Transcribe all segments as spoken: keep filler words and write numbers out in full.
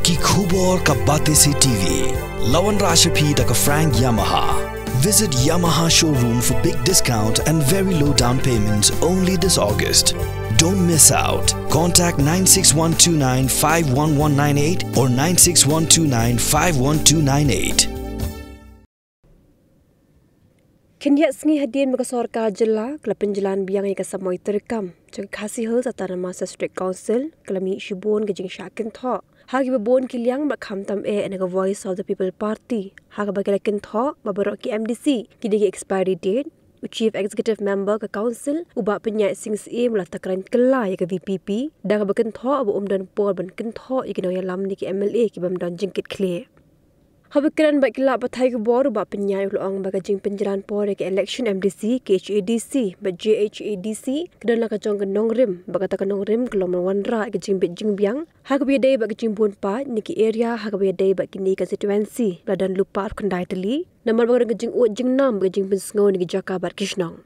Ki khubor ka Batesi T V. La wanrah sha phi da ka Frank Yamaha. Visit Yamaha showroom for big discount and very low down payments only this August. Don't miss out. Contact nine six one two nine five one one nine eight or nine six one two nine five one two nine eight. Khyndiat sngi hadien ba ka sorkar jylla ka la pynjlan biang ïa ka samoi treikam jong ka Khasi Hills Autonomous District Council, ka la mih shibun ka jingshah kynthoh ha kiba bun ki liang, bad khamtam eh na ka Voice of the People Party, ha kaba ki la kynthoh ba baroh ki M D C ki dei ki expiry date. U Chief Executive Member ka Council, u Bah Pynïaid Sing Syiem, u la takren kylla ïa ka V P P da kaba kynthoh ba um don por ban kynthoh ïa ki nongïalam ne ki M L A ki bym don jingkitkhlieh. Haba kren bad ki lad pathai khubor, u Bah Pynïaid u la ong ba ka jingpynjlan por ïa ka election M D C, K H A D C bad J H A D C ka don la ka jong ka nongrim, bad kata ka nongrim ka long ban wanrah ïa ka jingbit jingbiang ha kaba ïadei bad ka jingbun paid ne ki area ha kaba ïadei bad kine ki constituency ba la don lypa arphew khyndai tylli, namar ba ka don ka jingud jingnam bad ka jingpynsngew na ki jaka bad ki shnong.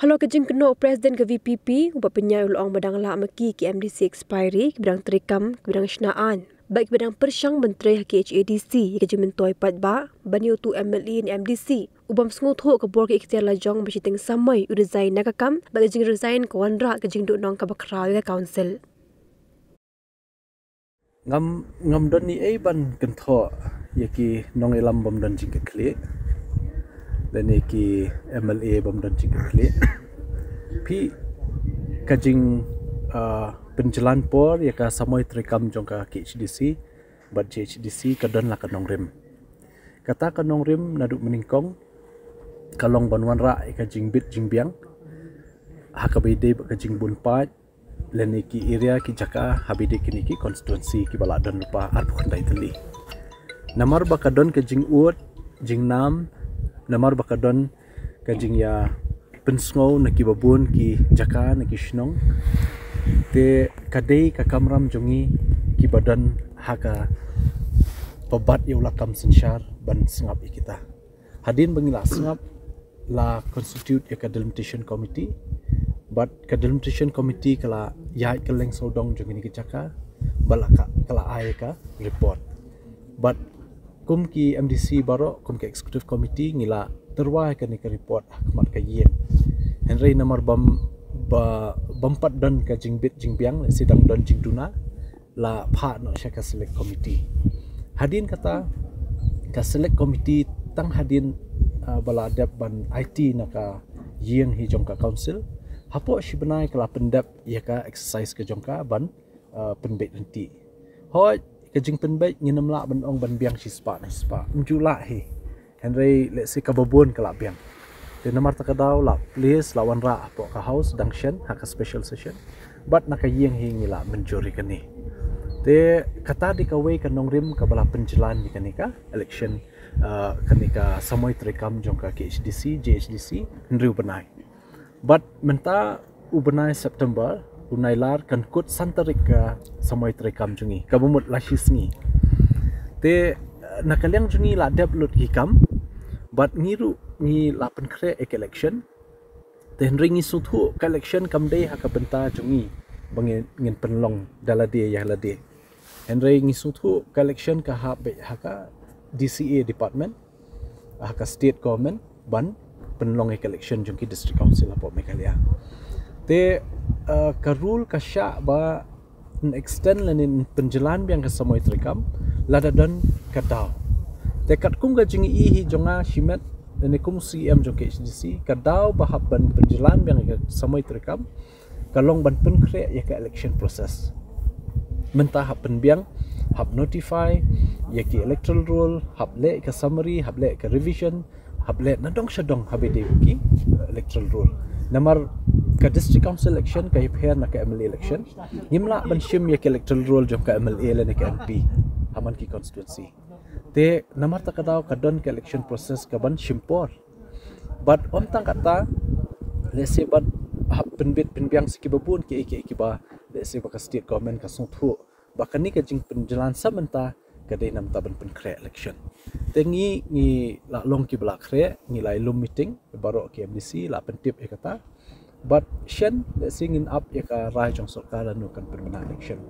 Halor ka jingkynnoh u President ka V P P, u Bah Pynïaid u la ong ba dang lah ma ki ki M D C expiry kiba dang treikam, kiba dang shna aiñ bad kiba dang pyrshang ban trei ha K H A D C ïa ka jingmyntoi paidbah, ban ïa uto u M L A ne M D C u bym sngewthuh ka bor ka iktiar lajong ba shiteng samoi u resign na ka kam, bad ka jingresign ka wanrah ka jingduhnong kaba khraw ïa ka Council. Ngam, ngam don ei ei ban kynthoh ïa ki nongïalam bym don jingkitkhlieh lane ki M L A bym don jingkitkhlieh. Phi, ka jing, ah, pynjlan por ïa ka samoi treikam jong ka K H A D C bad J H A D C ka don la ka nongrim. Kata ka nongrim naduh mynnyngkong ka long ban wanrah ïa ka jingbit jingbiang ha kaba ïadei bad ka jingbun paid lane ki area, ki jaka haba ïadei kine ki constituency kiba la don lypa arphew khyndai tylli. Namar ba ka don ka jingud jingnam, namar ba ka don ka jingïapynsngew na kiba bun ki jaka, na ki shnong, te ka dei ka kamram jong ngi kiba don ha kaba bat ïa u lakam synshar ban sngap ïa kita. Hadien ba ngi la sngap, la constitute ïa ka delimitation committee, bad ka delimitation committee ka la ïaid kylleng sawdong jong kine ki jaka, bad la ka, ka la ai ïa ka report. Bad kum ki M D C baroh, kum ki executive committee, ngi la tyrwa ïa kane ka report ha khmat ka ïing. Hynrei namar bym, ba, bym pat don ka jingbit jingbiang, lehse dang don jingduna, la phah noh sha ka select committee. Hadien kata, ka select committee tang hadien, ah, ba la dep ban aiti na ka ïing hi jong ka Council, hapoh shi bnai ka la pyndep ïa ka exercise ka jong ka ban, ah, pynbeit ryntih. Hooid, ka jingpynbeit ngin ym lah ban ong ban biang shispah na shispah. Ym ju lah hi. Hynrei lehse kaba bun ka la biang. Te namar kata ka daw la place, la wanrah hapoh ka House dang shen ha ka special session. Bad na ka ïing hi ngi la mynjur ïa kane. Te kata dei kawei ka nongrim kaba la pynjlan ïa kane ka election, ah, kane ka samoi treikam jong ka K H A D C, J H A D C, hynriew bnai. Bad mynta u bnai September, u Nailar, kan kut san tarik ka samoi treikam jong ngi, kaba mut la shi sngi. Te, eh, na ka liang jong ngi la dep lut ki kam, bad ngi ruh ngi la pynkhreh ïa ka election. Te hynrei ngi sngewthuh ka election kam dei ha ka bynta jong ngi ba ngin, ngin pynlong da lade ïa lade. Hynrei ngi sngewthuh ka election ka hap beit ha ka D C A department, ha ka state government, ban pynlong ïa ka election jong ki district council hapoh Meghalaya. Te, eh, ka rule ka shah ban extend lane pynjlan biang ka samoi treikam lada don ka daw. Te katkum ka jingi hi jong nga shimet lane kum C E M jong K H A D C, ka daw ba hap ban pynjlan biang ka samoi treikam ka long ban pynkhreh ïa ka election process. Mynta hap pynbiang, hap notify ïa ki electoral roll, hap leh ka summary, hap leh ka revision, hap leh nadong shadong haba ïadei ki, eh, electoral roll. Namar ka district council election ka ïapher na ka M L A election. Ngim lah ban shim ïa ka electoral roll jong ka M L A lane ka M P ha man ki constituency. Te namar kata ka daw ka don ka election process ka ban shim por. Bad ym tang kata, lehse bad hap pynbit pynbiang sa kiba bun kiei kiei kiba, lehse ba ka state government ka sngewthuh ba kane ka jingpynjlan sa mynta ka dei namar ban pynkhreh election. Te ngi, ngi la long kiba la khreh, ngi la ïalum meeting baroh ki M D C, la pyntip ïa kata. Bad shen, lehse ngin ap ïa ka rai jong sorkar lano kan pynbna election.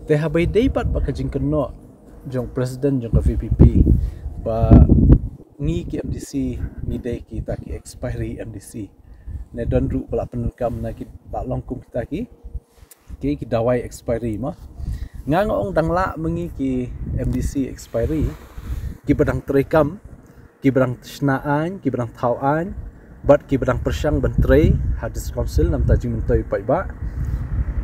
Te haba ïadei bad ba ka jingkynnoh jong president jong ka V P P ba ngi ki M D C ngi dei kita ki expiry M D C. Ne don ruh ba la pynlong kam na ki ba long kum kita ki ki ki dawai expiry ma. Nga nga ong dang lah ma ngi ki M D C expiry ki ba dang trei kam, ki ba dang shna aiñ, ki ba dang thaw aiñ, bad ki ba dang pyrshang ban trei ha District Council namar ka jingmyntoi paidbah.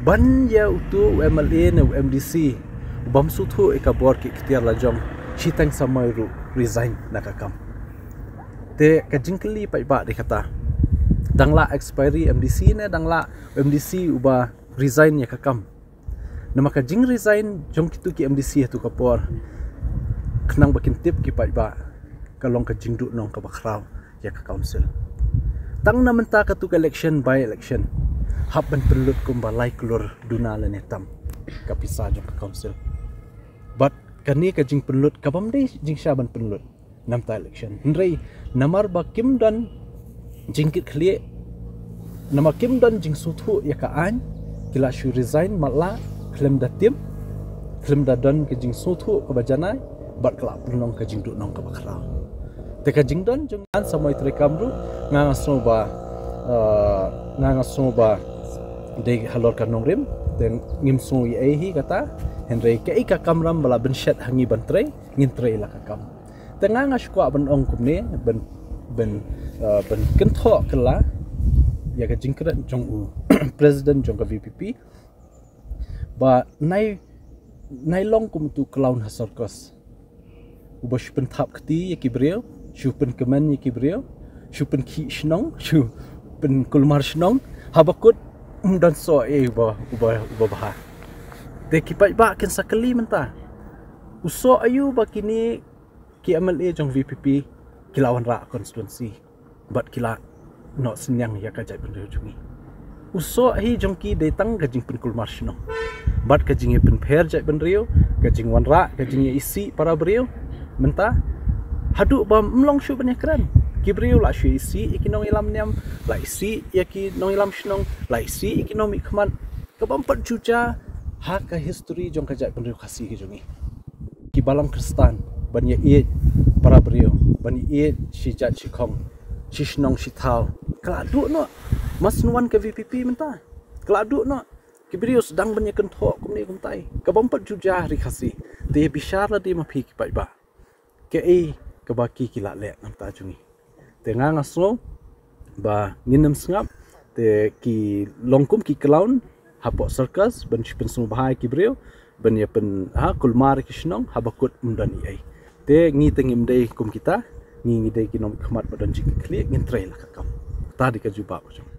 Ban ïa utu u M L A ne u M D C u bym sngewthuh ïa ka bor ki ikhtiar la jong, shiteng samoi ruh resign na ka kam. Te ka jingkylli paidbah dei kata, dang lah expiry M D C ne dang lah M D C uba resign ïa ka kam. Namar ka jingresign jong kitu ki M D C ha tu ka por, khnang ba kin tip ki paidbah, ka long ka jingduhnong kaba khraw ïa ka council. Tang na mynta katu ka election, by election, hap ban pynlut kumba lai klur duna lane tam ka pisa jong ka council. Bad kane ka jingpynlut ka bym dei jingshisha ban pynlut namar ka election. Hynrei namar ba kim don jingkitkhlieh, namar kim don jingsngewthuh ïa ka aiñ, ki la shu resign matlah khlem da tip, khlem da don ka jingsngewthuh kaba janai, bad ka la pynlong ka jingduhnong kaba khraw. Te ka jingdon jong ngan samoi trei kam ruh, nga nga sngew ba, eh, nga nga sngew ba dei halor ka nongrim, te ngim sngew ei ei hi kata. Hynrei kaei ka kamram ba la bynshet ha ngi ban trei, ngin trei la ka kam. Te nga nga shu kwah ban ong kumne, ban, ban, eh, ban kynthoh kylla ïa ka jingkren jong u president jong ka V P P ba nai, nai long kum utu clown ha circus, uba shu pynthap kti ïa ki briew, shu pynkmen ïa ki briew, shu pynkhih shnong, shu pynkulmar shnong, haba kut ym don soh ei uba, uba, uba bha. Te ki paidbah kin sa kylli mynta, u soh aïu ba kine ki M L A jong V P P ki la wanrah constituency bad ki la noh synñiang ïa ka jaitbynriew jong ngi? U soh hi jong ki dei tang ka jingpynkulmar shnong bad ka jingïapynpher jaitbynriew, ka jingwanrah, ka jingïaisih para briew. Mynta haduh ba ym long shuh ban ïakren, ki briew la shu isih ïa ki nongïalam niam, la isih ïa ki nongïalam shnong, la isih ïa ki nongmihkhmat. Ka bym pat ju jia ha ka history jong ka jaitbynriew Khasi ka jong ngi. Ki balang Khristan ban ïaieit para briew, ban ïaieit shi jait shi khong, shi shnong shi thaw, ka la duh noh. Mas nwan ka V P P mynta, ka la duh noh. Ki briew sdang ban ïakynthoh kumne kumtai. Ka bym pat ju jia ha ri Khasi. Te bishar lade ma phi ki paidbah, kaei kaba ki ki la leh namar ka jong ngi. Te nga nga sngew ba ngin ym sngap, te ki long kum ki clown hapoh circus ban shu pynsngewbha ïa ki briew, ban ïa pyn, ha, kulmar ïa ki shnong, haba kut ym don ei ei. Te ngi te ngim dei kum kita, ngi ngi dei ki nongmihkhmat ba don jingkitkhlieh, ngin trei la ka kam. Ta dei ka jubab ka jong